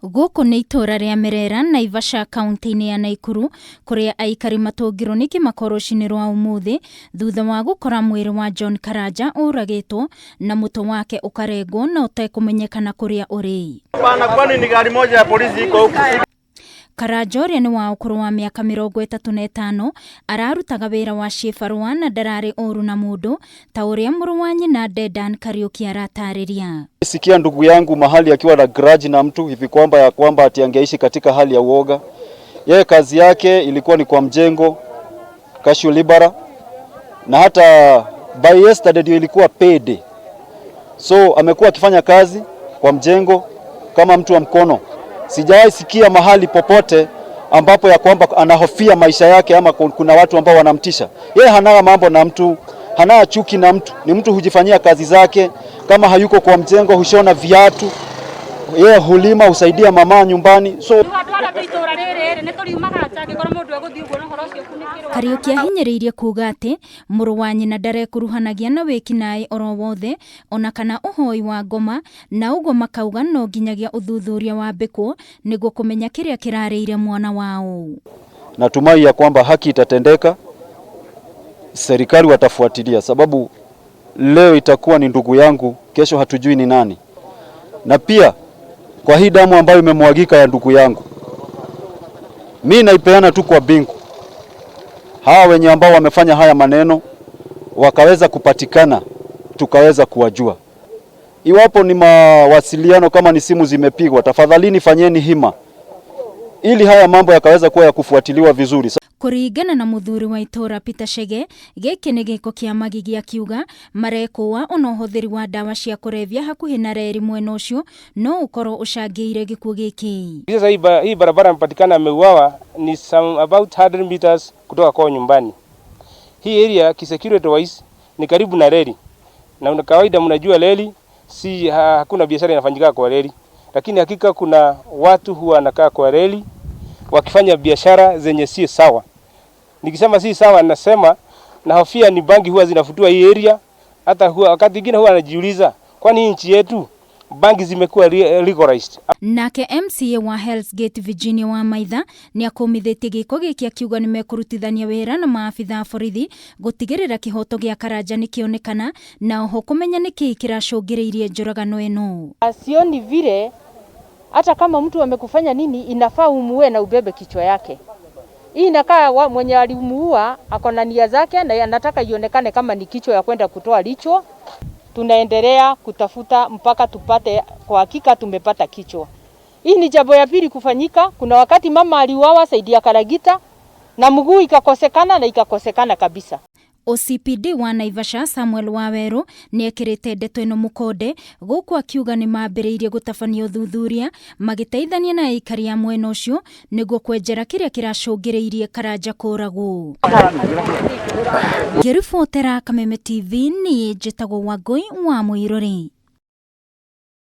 Gũkũ nĩ itũũra rĩa Merera, Naivasha, kaunti-inĩ ya Naikuru, kũrĩa aikari matũngirwo nĩ kĩmako rũcinĩ rwa ũmũthĩ thutha wa gũkora mwĩrĩ wa John Karanja ũragĩtwo na mũtwe wake ũkarengwo na ũtekũmenyekana kũrĩa ũrĩ. Bana, kwani ni gari moja ya polisi iko huku? Karanja ũrĩa nĩ wa ũkũrũ wa mĩaka 35 ararutaga wĩra wa ciĩbarũa na ndararĩ ũru na mũndũ ta ũrĩa mũrũ wa nyina Dedan Kariũki aratarĩria. Sikia ndugu yangu mahali akiwa na grudge na mtu hivi kwamba ya kwamba ati angeishi katika hali ya uoga. Yeye kazi yake ilikuwa ni kwa mjengo casual labourer, na hata by yesterday ndio ilikuwa payday. So amekuwa akifanya kazi kwa mjengo kama mtu wa mkono. Sijawahi sikia mahali popote ambapo ya kwamba anahofia maisha yake ama kuna watu ambao wanamtisha. Yeye hana mambo na mtu, hana chuki na mtu, ni mtu hujifanyia kazi zake. Kama hayuko kwa mjengo hushona viatu, yeye hulima, husaidia mama nyumbani. So Kariũki ahinyĩrĩirie kuga atĩ mũrũ wa nyina ndarekuruhanagia na wĩkinaĩ oro wothe ona kana ũhoi wa ngoma, na ũguo makauga no nginyagia ũthuthuria wambĩkwo nĩguo kũmenya kĩrĩa kĩrarĩire mwana wao. Natumai ya kwamba haki itatendeka, serikali watafuatilia, sababu leo itakuwa ni ndugu yangu, kesho hatujui ni nani. Na pia kwa hii damu ambayo imemwagika ya ndugu yangu, mi naipeana tu kwa bingu. Hawa wenye ambao wamefanya haya maneno wakaweza kupatikana, tukaweza kuwajua. Iwapo ni mawasiliano kama ni simu zimepigwa, tafadhalini fanyeni hima ili haya mambo yakaweza kuwa ya kufuatiliwa vizuri. Kũringana na mũthuri wa itũũra Peter Chege, gĩkĩ nĩ gĩko kĩa magigi, akiuga marekũa ona ũhũthĩri wa ndawa cia kũrebia hakuhĩ na reri mwena ũcio no ũkorwo ũcangĩire gĩkuũ gĩkĩ. Sasa hii barabara amepatikana ameuawa ni some about 100 meters kutoka kwao nyumbani. Hii area kisecurity wise ni karibu na reli, na kawaida mnajua reli si hakuna biashara inafanyika kwa reli, lakini hakika kuna watu huwa wanakaa kwa reli wakifanya biashara zenye si sawa. Nikisema si sawa, nasema nahofia ni bangi huwa zinafutua hii area. Hata huwa wakati mwingine huwa anajiuliza, kwani nchi yetu bangi zimekuwa legalized? Nake MCA wa Hell's Gate Virginia Wamaitha nĩ akũmithĩtie gĩko gĩkĩ, akiuga nĩ mekũrutithania wĩra na maabitha a borithi gũtigĩrĩra kĩhoto gĩa Karanja nĩ kĩonekana na oho kũmenya nĩkĩĩ kĩracũngĩrĩirie njũragano ĩno. Sioni vile hata kama mtu amekufanya nini, inafaa umuue na ubebe kichwa yake. Hii inakaa mwenye alimuua ako na nia zake na anataka ionekane kama ni kichwa ya kwenda kutoa licho. Tunaendelea kutafuta mpaka tupate kwa hakika tumepata kichwa. Hii ni jambo ya pili kufanyika. Kuna wakati mama aliuawa side ya Karagita na mguu ikakosekana na ikakosekana kabisa. OCPD wa Naivasha Samuel Waweru nĩ ekĩrĩte ndeto ĩno mũkonde, gũkũ akiuga nĩ mambĩrĩirie gũtabania ũthuthuria magĩteithania na aikari a mwena ũcio nĩguo kwenjera kĩrĩa kĩracũngĩrĩirie Karanja kũragwo. Ngĩribotera Kameme TV, niĩ njĩtagwo Wangũi wa Mũirũrĩ.